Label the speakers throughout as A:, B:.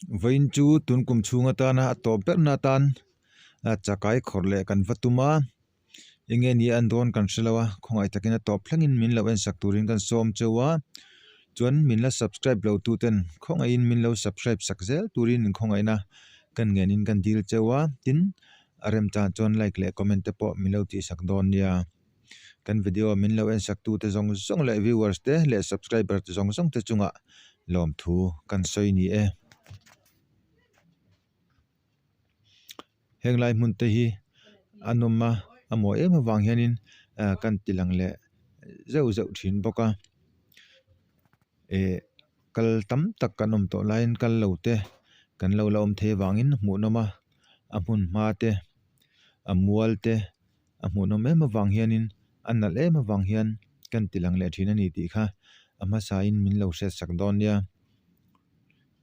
A: Vawiin chu tun kum chhung atana a tawp berna atan chakai khawrh leh kan va tum a, enge ni an dawn kan hre lo a, khawngaih takin a tawp thlengin min lo ensak turin kan sawm cheu a, chuan min la subscribe lo tu ten khawngaihin min lo subscribe sak zel turin inkhawngaihna kan ngenin kan dil cheu a, tin a remchang chuan like leh comment te pawh min lo tihsak dawn nia. Kan video min lo en sak tute zawng zawng leh viewers te leh subscriber te zawng zawng te chungah lawmthu kan sawi ni e. Heng lai hmun te hi a nawm a, a mawi em avang hianin ah kan ti lang leh zeuh zeuh thin bawk a. Ih kal tam tak kan awm tawh laiin kal lo te kan lo la awm thei avangin hmuhnawm a, a hmun hma te a mual te. A hmuhnawm em avang hianin a nalh em avang hian kan ti lang leh thin a ni tih kha a hmasain min lo hriat sak dawn nia.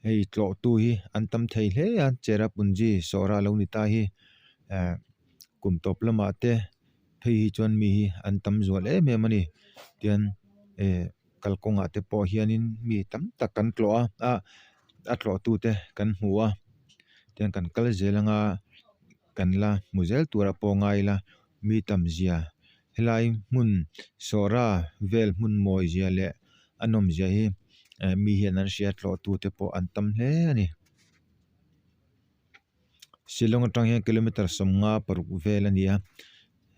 A: Hei tlawhtu hi an tam thei hle a Cherrapunji sawhra lo ni ta hi eh kum tawp lamah te phei hi chuan mi hi an tam zual em em a ni tian eh kalkawngah te pawh hianin mi tam tak kan tlawh a ah a tlawhtu te kan hmu a tian kan kal zel anga. Kan la hmu zel tur a pawh ngai ila mi tam zia helai hmun sawhra vel hmun mawi zia leh a nawm zia hi eh mi hian an hria tlawh tu te pawh an tam hle a ni. Shillong atang hian kilometer 56 vel a ni a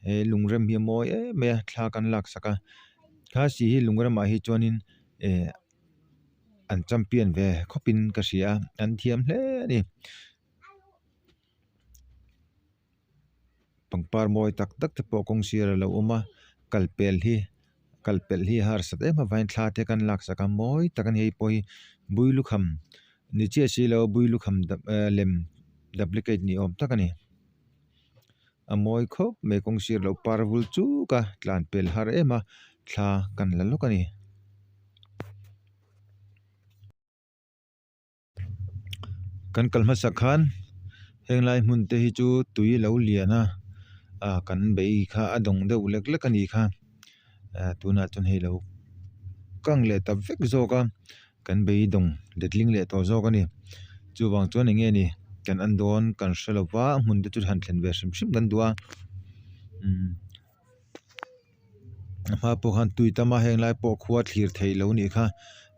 A: he lungrem hi a mawi em mai a thla kan lak sak a khasi hi lungremah hi chuanin eh an champion ve khawpin ka hria a an thiam hle a ni. Pangpar mawi tak tak te pawh kawng sir a lo awm a kal pel hi kal pelh hi a harsat em avangin thla te kan laksak a mawi tak a ni hei pawh hi builukham ni chiah si lo builukham lem duplicate ni awm tak a ni a mawi khawp mai kawng sir lo par vul chuk a tlan pel har em a thla kan la lawk a ni. Kan kal hmasak khan heng lai hmun te hi chu tui lo lian a ah kan bei kha a dawng deuh lek lek a nih kha ah tunah chuan hei lo kang leh ta vek zawk a kan beidawng letling leh tawh zawk a ni chuvang chuan eng nge ni kan en dawn kan hre lo va hmun te chu han thlen ve hrim hrim kan duh a umm. A hma pawh khan tui tam a heng lai pawh khua thlir theih lo nih kha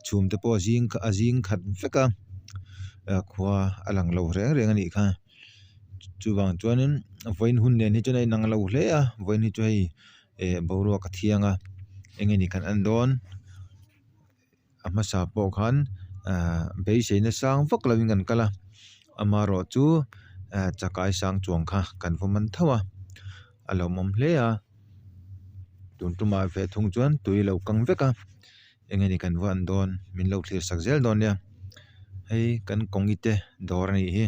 A: chhum te pawh a zing a zing khat vek a ah khua a lang lo reng reng a nih kha chuvang chuanin vawiin hun nen hi chuan a inang lo hle a vawiin hi chu hei eh boruak a thiang a eng nge ni kan en dawn. A hmasa pawh khan ahh beiseina sang vak lovin kan kal a amaherawh chu ahh chakai sang chuang kha kan va man tho a a lawmawm hle a tun tumah ve thung chuan tui a lo kang vek a eng nge ni kan va an dawn min lo thlir sak zel dawn nia hei kan kawngi te dawr a nih hi.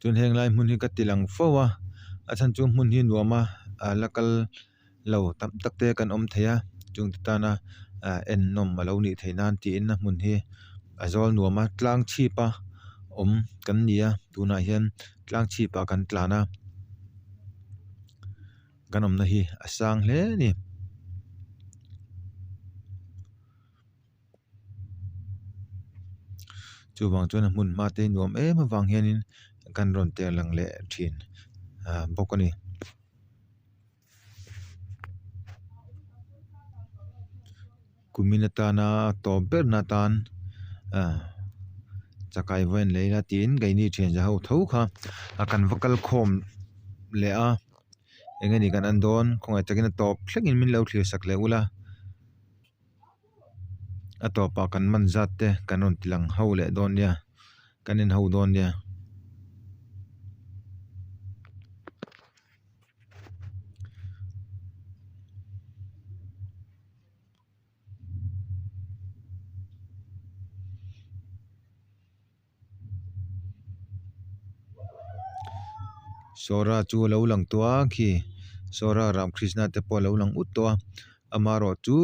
A: Chuan heng lai hmun hi ka ti lang fo a a chhan chu hmun hi nuam a ah la kal lo tam tak te kan awm thei a chung te tana ah en nawm a lo nih theih nan tiin a hmun hi a zawl nuam a tlang chhip a awm kan ni a tunah hian tlang chhip ah kan tlan a kan awmna hi a sang hle a ni. Chuvang chuan a hmun hma te hi nuam em avang hianin kan rawn tel lang leh thin ah bawk a ni. Kumin atana tawp berna atan ah chakai vawiin lei la tiin keini thian ho tho kha a kan va kal khawm leh a eng nge ni kan en dawn khawngaih takin a tawp thlengin min lo thlir sak leh ula. A tawpah kan man zat te kan rawn ti lang ho leh dawn nia kan en ho dawn nia. Sawra chu a lo lang tawh a khi Sawra Ramkrishna te pawh a lo lang ut tawh a amaherawh chu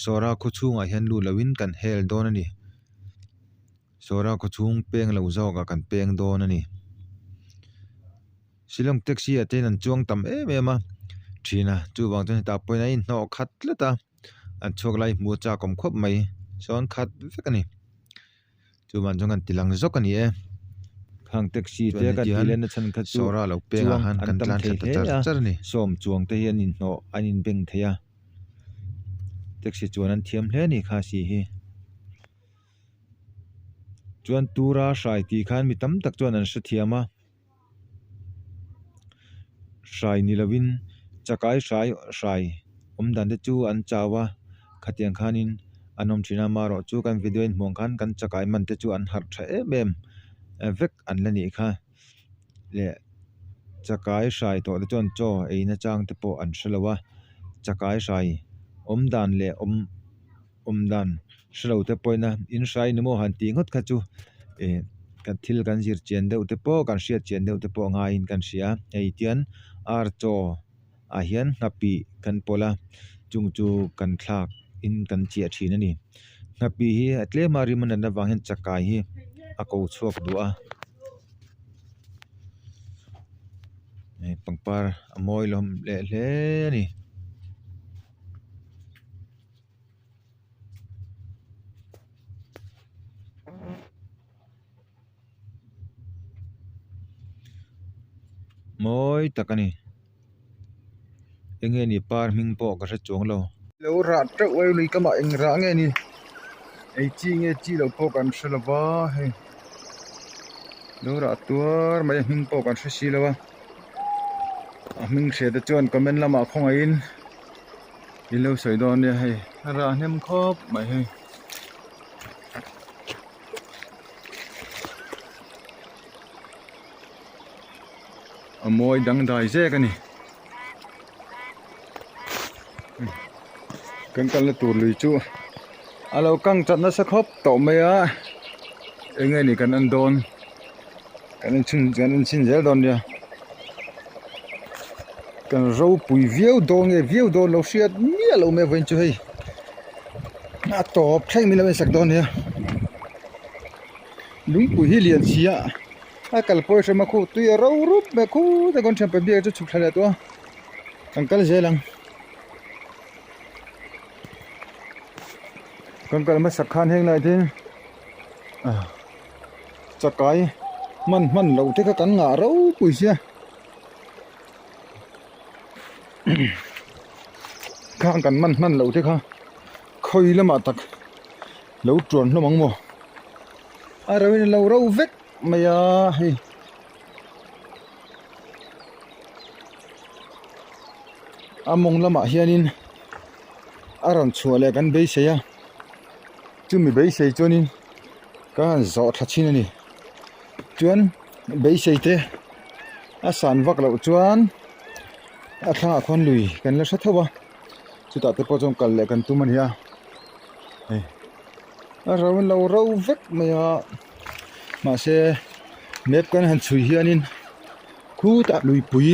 A: Sawra khaw chhungah hian lut loin kan hel dawn a ni Sawra khaw chhung peng lo zawkah kan peng dawn a ni Shillong taxi ah te hian an chuang tam em em a thin a chuvang chuan hetah pawhin a inhnawh khat tlat a an chhuak lai hmuh a chak awm khawp mai. Sawn khat vek a ni. Chuvan chuan kan ti lang zawk a ni e.
B: Khang taxi
A: Chuan
B: te kan
A: hetian
B: tih lehna chhan kha chu
A: Sawra lo pengah
B: chuang
A: khan
B: an
A: kan
B: tam
A: tlan
B: thei
A: thla ta
B: hle
A: char
B: a,
A: char a ni.
B: Sawm chuang te hi an inhnawh an inbeng thei a.
A: Taxi chuan an thiam hle a ni kha si hi. Chuan tura hrai tih khan mi tam tak chuan an hrethiam a. Hrai ni lovin chakai hrai hrai awm dan te chu an chau a khatiang khanin an awm thin a amaherawh chu kan video in hmuh ang khan kan chakai man te chu an harh tha em em vek an la nih kha leh chakai hrai tawh te chuan chaw ei na chang te pawh an hrelo a chakai hrai awm dan leh awm. Awm dan hre lo te pawhin a in hrai ni maw han tih ngawt kha chu ih kan thil kan zir chian deuh te pawh kan hriat chian deuh te pawh a ngaiin kan hria hei tian ar chaw ah hian nghapih kan pawlh a chung chu kan thlak in kan chiah thin a ni nghapih hi a tlem a rim a nat avang hian chakai hi a ko chhuak duh a hei pangpar a mawi hlawm leh hle a ni. Mawi tak a ni eng nge ni par hming pawh ka hre chuang lo.
B: Lo rah teuh a lui kamah eng rah nge ni ei chi nge chi loh pawh kan hre lo va hei lo rah tuar mai a hming pawh kan hre si lo a a hming hria te chuan comment lamah khawngaihin. In lo sawi dawn nia hei a rah hnem khawp mai hei. A mawi dangdai zek a ni. Kan kalna tur lui chu a lo kang chat nasa khawp tawh mai a eng nge ni kan en dawn kan en chhun kan en chhin zel dawn nia. Kan ropui viau dawn nge viau dawn lo hriat miah lo mai vawiin chu hei a tawp thleng min lo en sak dawn nia lungpui hi lian si a a kal pawi hrem a khu tui a ro rup mai a khutah khawn thianpa biak chu chhuk thla leh tawh a kan kal zel ang
A: kan kal hmasak khan heng lai te ah chakai hman hman loh te kha kan ngah ropui sia. Khang kan man hman loh te kha khawi lamah tak lo tuan hlawm ang maw a ro in a lo ro vek mai a hei a mawng lamah hianin a rawn chhuah leh kan beisei a chumi beisei chuanin ka han zawh thla thin a ni chuan beisei te a san vak loh chuan a thlangah khuan lui kan la hre tho a chutah te pawh chuan kal leh kan tum a ni a hei a ro in lo ro vek mai a mahse map kan han chhui hianin khutah luipui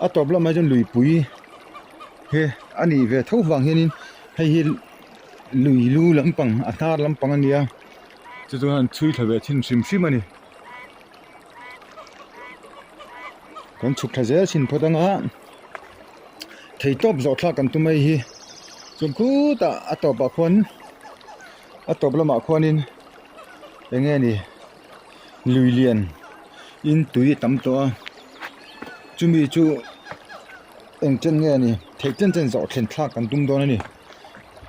A: a tawp lamah chuan luipui hi a nih ve tho vang hianin hei hi lui lu lampang a hnar lampang a nia chu chuan an chhui thla ve thin hrim hrim a ni. Kan chhuk thla zel chhin phawt anga theitawp zawh thlak kan tum mai hi chuan khutah a tawpah khuan a tawp lamah khuanin eng nge ni lui lian in tui a tam tawh a chumi chu eng chen nge ni theih chen chen zawh thlen thlak kan tum dawn a ni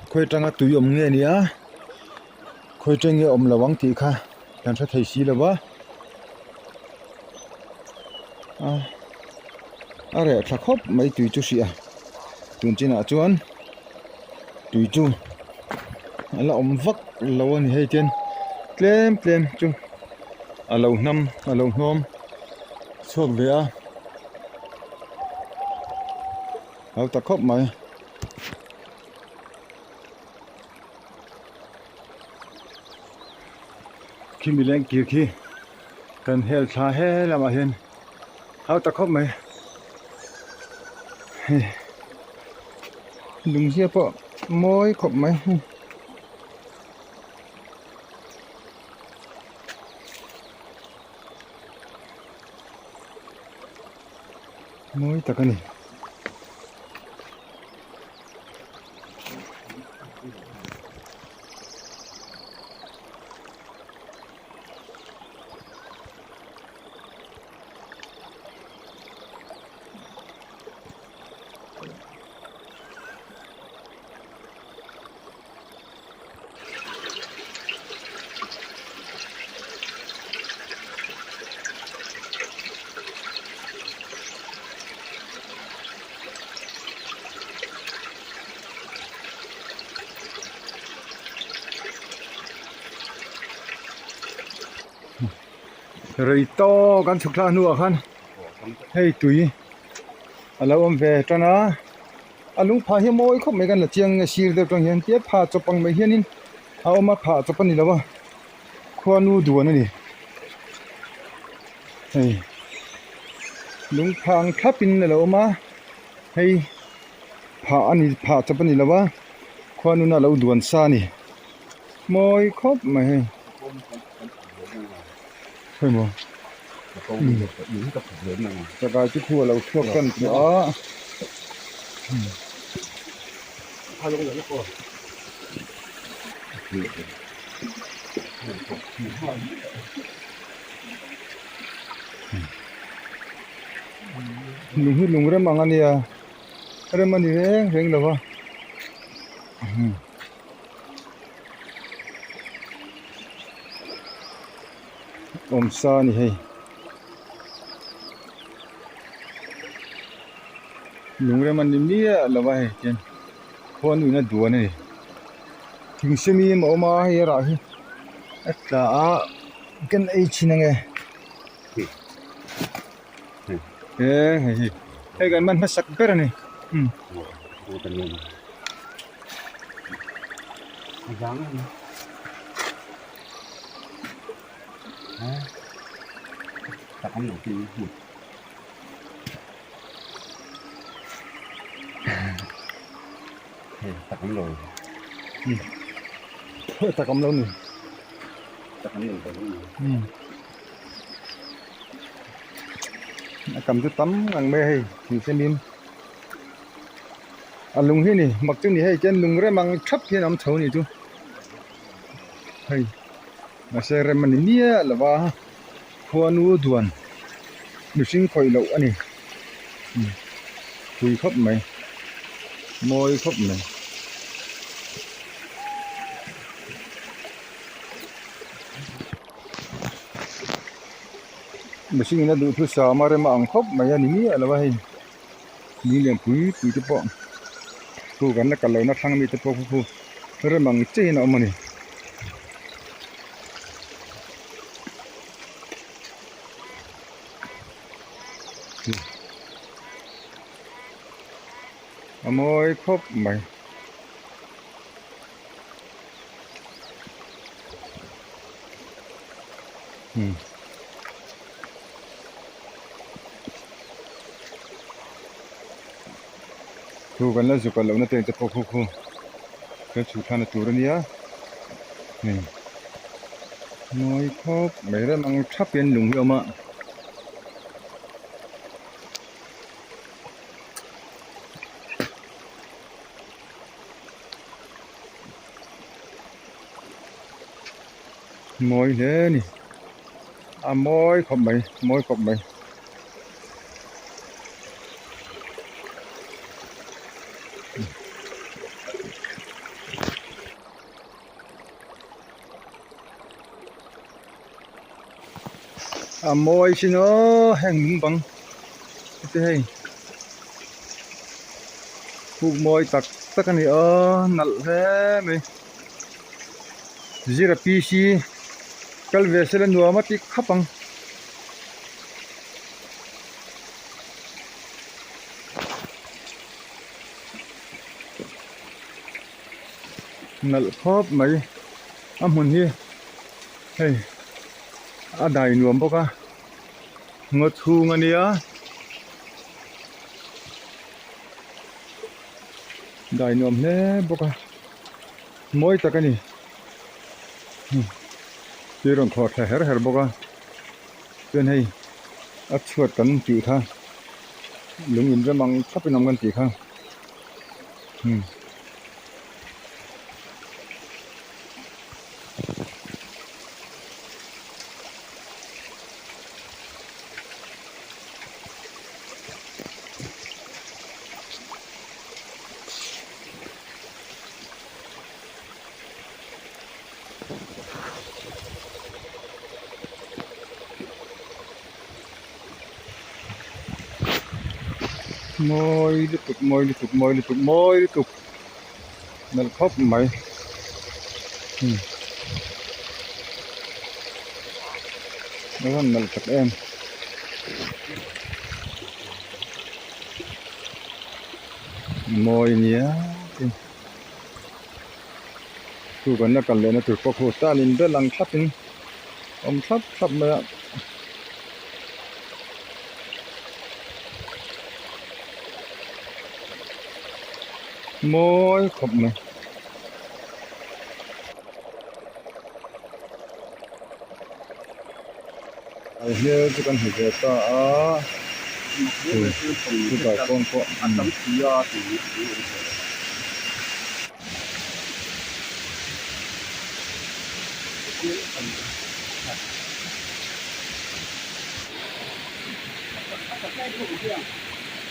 A: khawi atanga tui awm nge ni a khawi atang nge awm lo ang tih kha. Kan hre thei si lo va a a reh tha khawp mai tui chu hria tun chinah chuan tui chu a la awm vak lo a ni hei tian tlem tlem chu a lo hnam a lo hnawm chhuak ve a a lo ta khawp mai. Khi mileng kir khi kan hel thla he lamah hian hau ta khawp mai hei lungzia pawh mawi khawp mai hei. Mawi tak a ni.
B: Rei tawk an chhuk thlak hnuah khan hei tui a lo awm ve tan a, a lung phah hi a mawi khawp mai kan la chiang a sir deuh tang hian tia phah chawp ang mai hianin a awm a phah chawp a ni lo a khuanu duan a ni hei lung phah ang thlap in a lo awm a hei phah a ni phah chawp a ni lo a khuanun a lo duan sa a ni mawi khawp mai hei. Khawimaw chakai chu khu a lo chhuak tan tawh a. Lung hi lung rem ang a nia rem a ni reng reng lo va. Awm sa a ni hei lungrem a ni miah lo a hei hian khuanu in a duan a ni thing semi a awm a hei a rah hi a tla a kan ei thin ang e he hei hi hei kan man hmasak ber a ni. Tak awm lo ni a kam chu tam ngang mai a hei thingsemim a lung hi ni mak chu ni hei chuan lung rem ang thap hian a awm chho a nih chu hei mahse rem a ni miah lo va khuanu duan mihring khawih loh a ni pui khawp mai mawi khawp mai. Mihring in a duh thu sam a rem a ang khawp mai a ni miah lo a hei. Ni lian pui pui te pawh khu kan la kal lohna thlang ami te pawh khu khu rem ang chiah in a awm a ni. A mawi khawp mai. Thu kan la zuk lohna te te pawh khu khu kan chhuh thlana tur a nia hei mawi khawp mai rem ang thap hian lung hi a awm a. Mawi hle a ni a mawi khawp mai mawi khawp mai. A mawi sin aw heng lung bang te hei puk mawi tak tak a ni aw nalh hle mai zira PC kal ve sela nuam a ti khap ang. Nalh khawp mai a hmun hi hei a dai nuam bawk a ngaw chhung a nia dai nuam hle bawk a mawi tak a ni tui rawn khawh thla her her bawk a chuan hei a chhuat kan tih kha lung in rem ang thlap in awm kan tih kha. Mawi lutuk mawi lutuk mawi lutuk mawi lutuk nalh khawp mai A van nalh tak em. Mawi nia tin chu kan la kal lehna tur pawh khu tan in bel ang thlap in awm thlap thlap mai a. Mawi khawp mai. Ai hmel chu kan hmu ve ta a chutah chuan pawh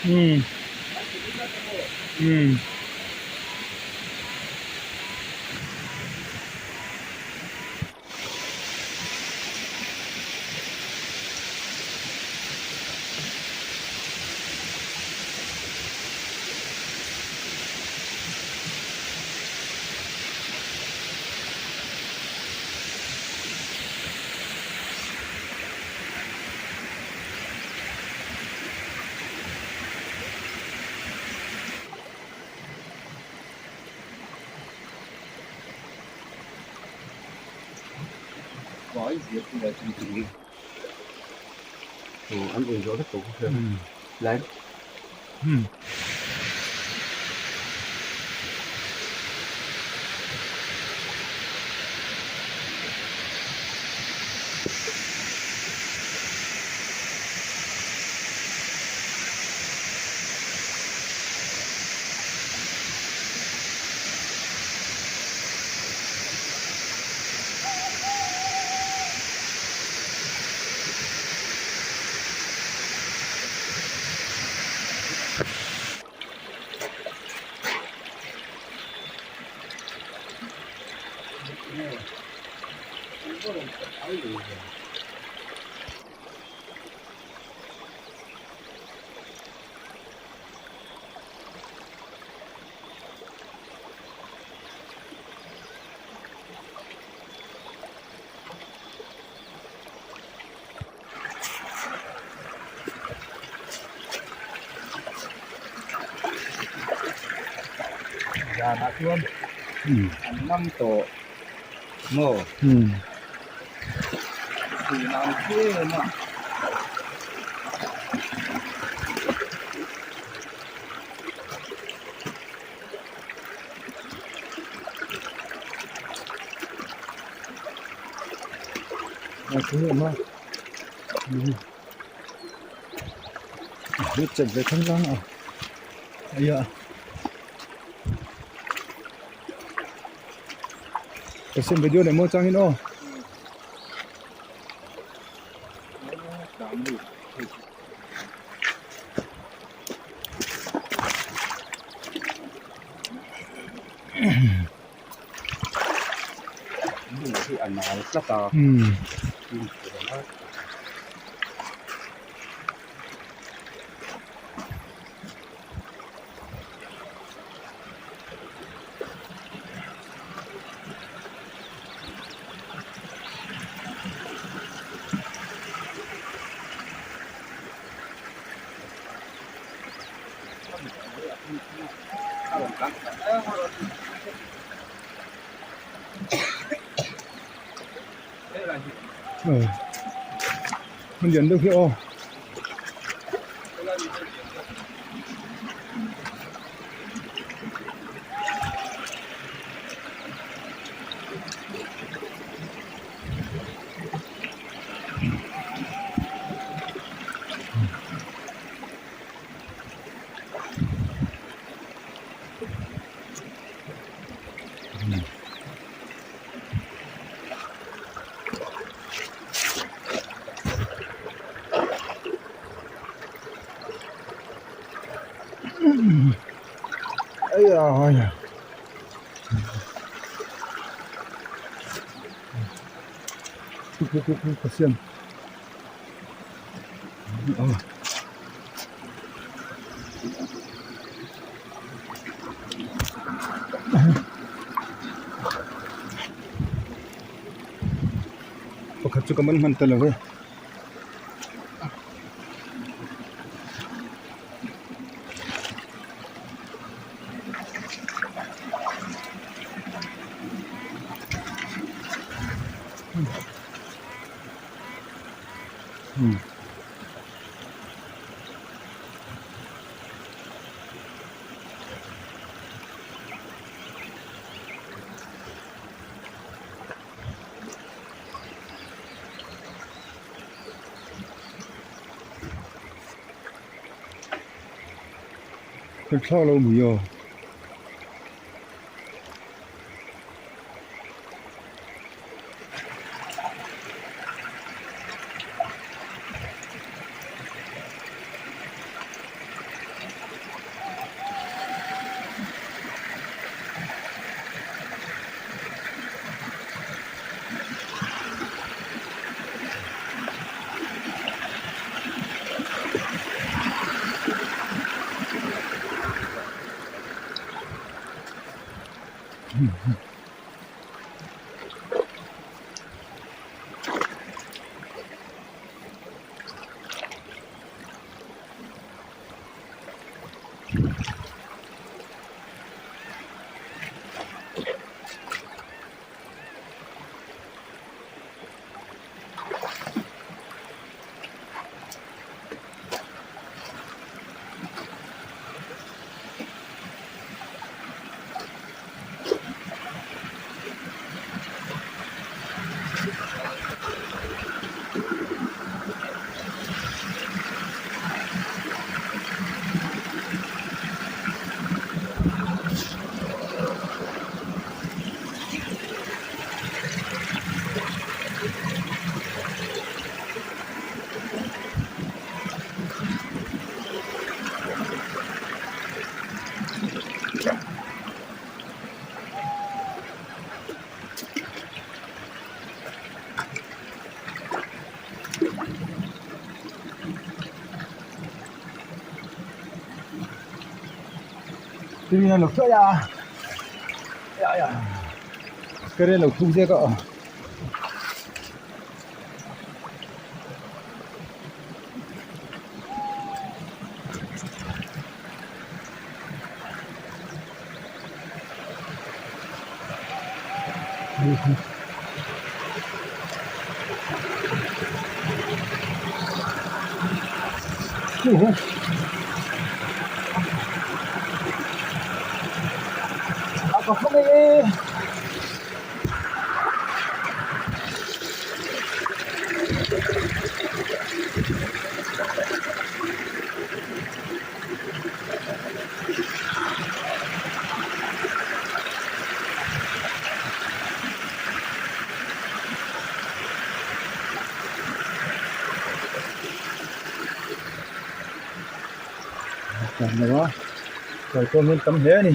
B: umm umm.
C: Zanah chuan an ngam tawh maw? Tih ang em a.
B: Chet ve thleng tlang a aya ka siam video leh maw changin aw. Hmun lian deuh hi aw. Pakhat chu ka man hman ta lo e. Kan thlak lo mai a. Current lo thuk zek a Tam lo a kalkawng hi an tam hle a ni.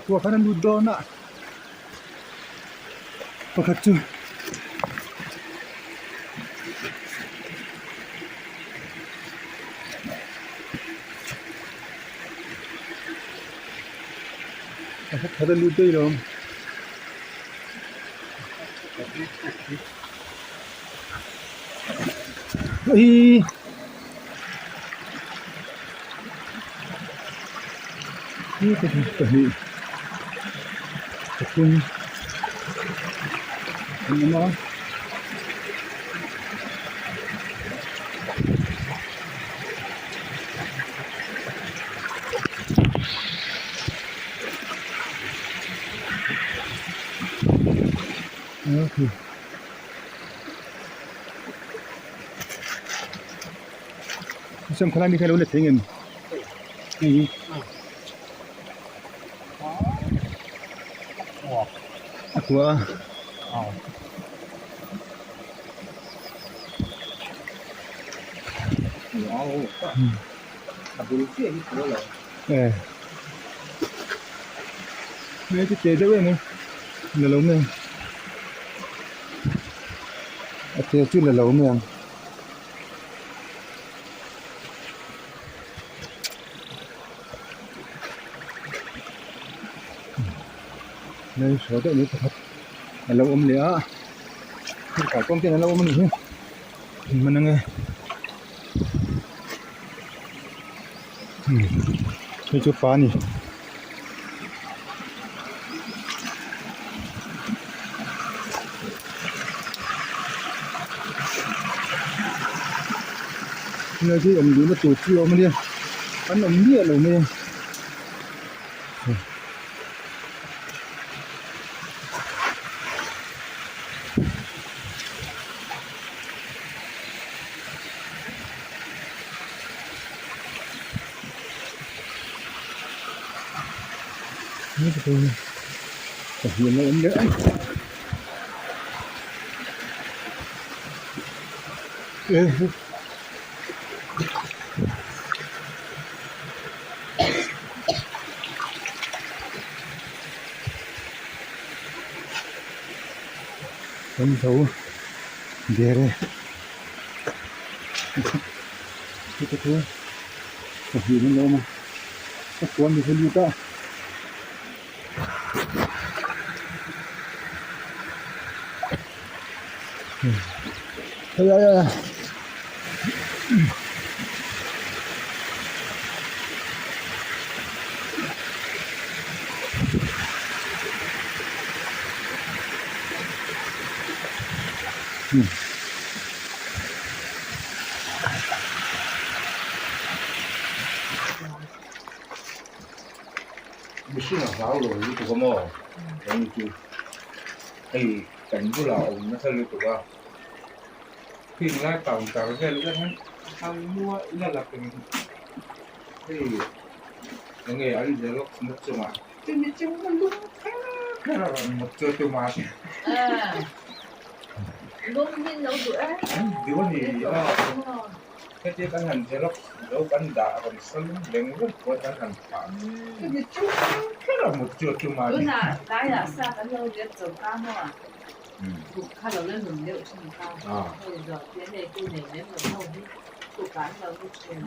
B: Kua khan a lut dawn a pakhat chu pakhat khat a lut daih lo. Hi pahnih pathum an awm a. Sam khalai mi kha lo la thei ngem hei hi a kua a e hmel chu te deuh em a la lo mai ang a te chu la lo mai ang. Lei hruai deuh mai pakhat a lo awm leh a hei kaikuang te an lo awm a nih hi man ange hei chu pa a ni. Helai hi awm duhna tur chi a awm a nia an awm miah lo mai a. Kan zo der e heta chu pahnih an lo awm a ka puan mi kha lut a. Hei ai ai
C: Mihring a hlau lo lutuk a maw eng chu hei kan bulah a awm nasa lutuk a heng lai counter vel vel hian a lua ila la peng hei eng nge an xerox na chungah chumi chung a lum kher kher a rawn mut chu tum a duh a ni a. Hetia kan han xerox zo kan dah rawn sawn leng leng pawh kan han phah chumi chu kher a mut chu a tum a ni.
D: Tunah tlaiah sa kan lo let zo ta maw a? Buk kha lo la nun deuh thin kha. Hei zawh te hei tu nei lem lo ho hi tukah an lo ni thin.